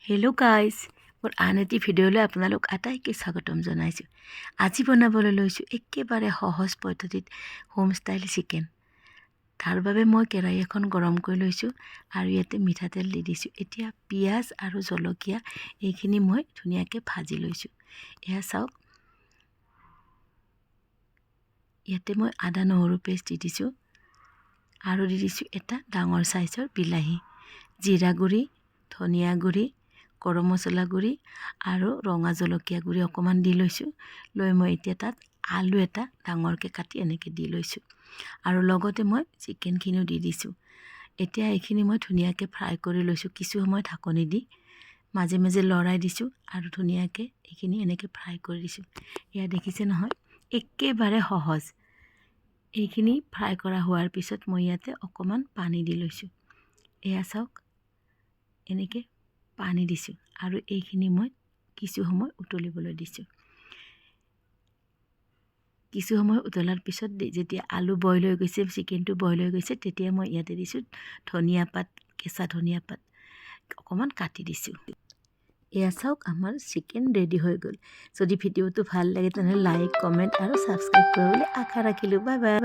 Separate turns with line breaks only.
Hello' guys, মোৰ আন এটি ভিডিঅ'লৈ আপোনালোক আটাইকে স্বাগতম জনাইছোঁ। আজি বনাবলৈ লৈছোঁ একেবাৰে সহজ পদ্ধতিত হোম ষ্টাইল চিকেন। তাৰ বাবে মই কেৰাহী এখন গৰম কৰি লৈছোঁ আৰু ইয়াতে মিঠাতেল দি দিছোঁ। এতিয়া পিঁয়াজ আৰু জলকীয়া এইখিনি মই ধুনীয়াকৈ ভাজি লৈছোঁ। এয়া চাওক, ইয়াতে মই আদা নহৰু পেষ্ট দি দিছোঁ আৰু দি দিছোঁ এটা ডাঙৰ চাইজৰ বিলাহী, জিৰা গুড়ি, ধনিয়া গুড়ি, গৰম মছলা গুড়ি আৰু ৰঙা জলকীয়া গুড়ি অকণমান দি লৈছোঁ। লৈ মই এতিয়া তাত আলু এটা ডাঙৰকৈ কাটি এনেকৈ দি লৈছোঁ আৰু লগতে মই চিকেনখিনিও দি দিছোঁ। এতিয়া এইখিনি মই ধুনীয়াকৈ ফ্ৰাই কৰি লৈছোঁ। কিছু সময় ঢাকনি দি মাজে মাজে লৰাই দিছোঁ আৰু ধুনীয়াকৈ এইখিনি এনেকৈ ফ্ৰাই কৰি দিছোঁ। এয়া দেখিছে নহয়, একেবাৰে সহজ। এইখিনি ফ্ৰাই কৰা হোৱাৰ পিছত মই ইয়াতে অকণমান পানী দি লৈছোঁ। এয়া চাওক, এনেকৈ পানী দিছোঁ আৰু এইখিনি মই কিছু সময় উতলিবলৈ দিছোঁ। কিছু সময় উতলাৰ পিছত যেতিয়া আলু বইল হৈ গৈছে, চিকেনটো বইল হৈ গৈছে, তেতিয়া মই ইয়াতে দিছোঁ ধনিয়া পাত, কেঁচা ধনিয়া পাত অকণমান কাটি দিছোঁ। এয়া চাওক, আমাৰ চিকেন ৰেডি হৈ গ'ল। যদি ভিডিঅ'টো ভাল লাগে, তেনেহ'লে লাইক, কমেণ্ট আৰু ছাবস্ক্ৰাইব কৰিবলৈ আশা ৰাখিলোঁ। Bye bye.